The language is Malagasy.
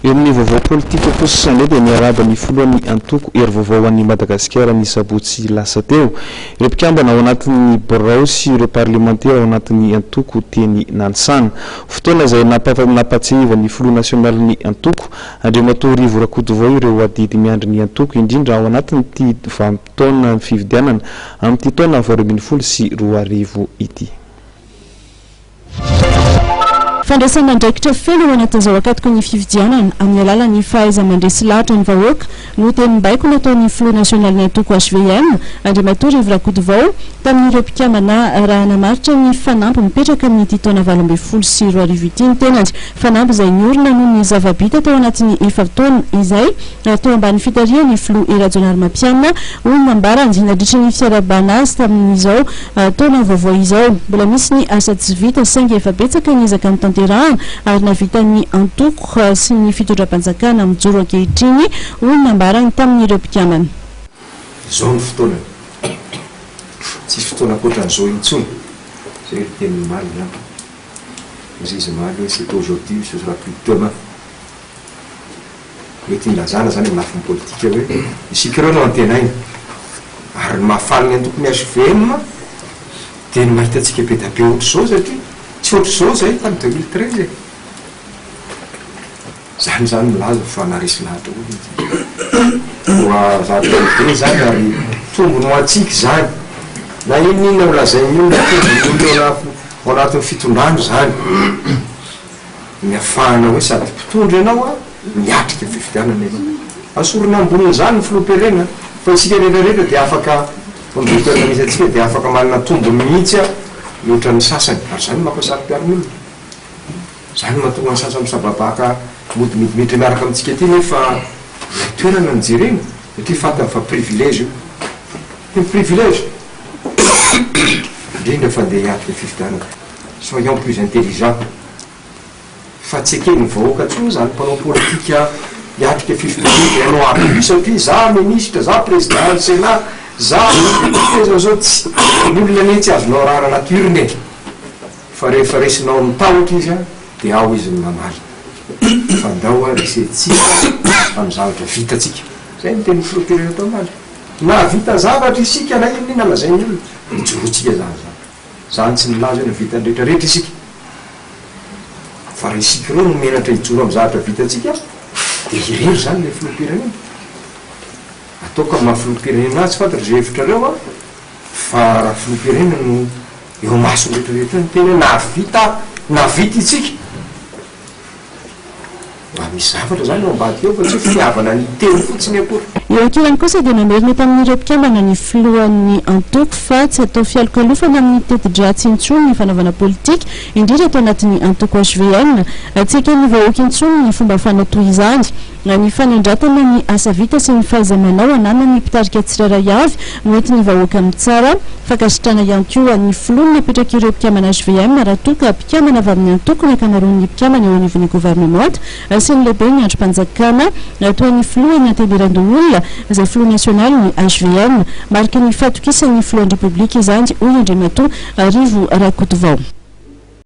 Eo amin'ny vaovao politika kosa indray dia niarahaba ny filohan'ny antoko Hery Vaovao ho an'i Madagasikara ny sabotsy lasa teo ireo mpikambana ao anatin'ny birao sy ireo parlemantera ao anatin'ny antoko teny Nanisana. Fotoana izay nampatsiahivan'ny filoha nasionalin'ny antoko, Andriamatoa Rivo Rakotovao ireo adidy miandry ny antoko indrindra ao anatin'ity vanim-potoanan'ny fifidianana amin'ity taona 2018 ity. Fandraisana andraikitra feno ao anatin'izao ankatoky ny fifidianana amin'ny alalan'ny fahaiza-mandresy lahatra ny vahoaka no tenim-baiko nataon'ny filoha nasionalin'ny antoko hvm, Andriamatoa Rivo Rakotovao, tamin'ireo mpikambana raha namaritra ny fanamby mipetraka amin'ity taona 2018 ity ny tenany. Fanamby izay niorina noho ny zava-bita tao anatin'ny efa-taona izay teo ambany fitarihan'ny filoha Hery Rajaonarimampianina, hoy ny nambarany nandritra ny fiarahabana azy tamin'izao Taona vaovao izao. Mbola misy ny asa tsy vita saingy efa betsaka ny ezaka notanterahana ary navitan'ny antoko sy ny fitondram-panjakana mijoro ankehitriny, hoy ny nambarany tamin'ireo mpikambana. Izao no fotoanany. Tsisy fotoana ankoatran'izao intsony. Izay ry tenin'i Maly angamba. Hoy izy omaly hoe c'est aujourd'hui ou ce sera plus demain. Mety hilazana izany amin'ny lafiny politika hoe isika ireo no antenaina. Ary ny mahafaly ny antokon'ny hvm dia ny mahita antsika be dia be ohatr'izao satria tsy ohatr'izao izahay tamin'ny 2013 e. Izany izany milaza fa naharesy lahatra olona isika. Koa zavatra lehibe izany ary tombony ho antsika izany. Na inona inona ho lazain'ny olona, tombony olona ao anatin'ny fitondrana izany. Ny afahana hoe sady mpitondra ianao a, miatrika fifidianana ianao. Asorina ambonin'izany ny filoham-pirenena fa isika rehetra rehetra dia afaka, amin'izao toerana misy antsika dia afaka manana tombony mihitsy a, mihoatra ny sasany. Ary izany no mampasaro-piaro ny olona. Izany no mahatonga ny sasany misababaka mody midimiditra miaraka amintsika aty nefa ilay toerana no jerena satria fantany fa privilège io. Tena privilège! Indrindra fa andeha hiatrika fifidianana. Soyons plus intelligents. Fa tsy eken'ny vahoaka intsony izany mpanao politika hiatrika fifidianana dia hanao abus satria za ministre, za président ny sénat, za député zao zao tsy, ny olona anie tsy azonao arahana anaty urne e! Fa rehefa resinao amin'ny tahotra izy dia ao izy no mamaly. Fa ndao ary resentsika amin'ny zavatra vitantsika. Zay no tenin'ny filoham-pirenena tao omaly. Nahavita zavatra isika na inona inona lazain'ny olona, ijoroantsika izany zany. Zany tsy milaza hoe nahavita ny rehetra rehetra isika. Fa raha isika ireo no menatra hijoro amin'ny zavatra vitantsika dia irery izany ilay filoham-pirenena. Ataoko amin'ny maha filoham-pirenena ahy tsy fantatro izay hevitrareo an, fa raha filoham-pirenena no eo imason'ny rehetra rehetra eo niteny hoe nahavita, nahavita isika. Mba misy zavatra izany ao ambadika ao fa tsy hoe fitiavana ny hiteny fotsiny akory. Eo ankilany kosa dia namerina tamin'ireo mpikambana ny filohan'ny antoko fa tsy atao fialokalofana amin'ny teti-dratsy intsony ny fanaovana politika, indrindra ato anatin'ny antoko hvm. Tsy eken'ny vahoaka intsony ny fomba fanao toy izany. Ny fanandratana ny asa vita sy ny fahaiza-manao ananan'ny mpitarika tsirairay avy no entin'ny vahoaka mitsara. Fankasitrahana ihany koa ny filoha no napetrak'ireo mpikambana hvm raha toa ka mpikambana avy amin'ny antoko ny ankamaroan'ny mpikambana eo anivon'ny governemanta sy ny lehiben'ny andrim-panjakana toa ny filohan'ny Antenimierandoholona izay filoha nasionalin'ny hvm. Mariky ny fahatokisan'ny filohan'ny Repoblika izany, hoy Andriamatoa Rivo Rakotovao.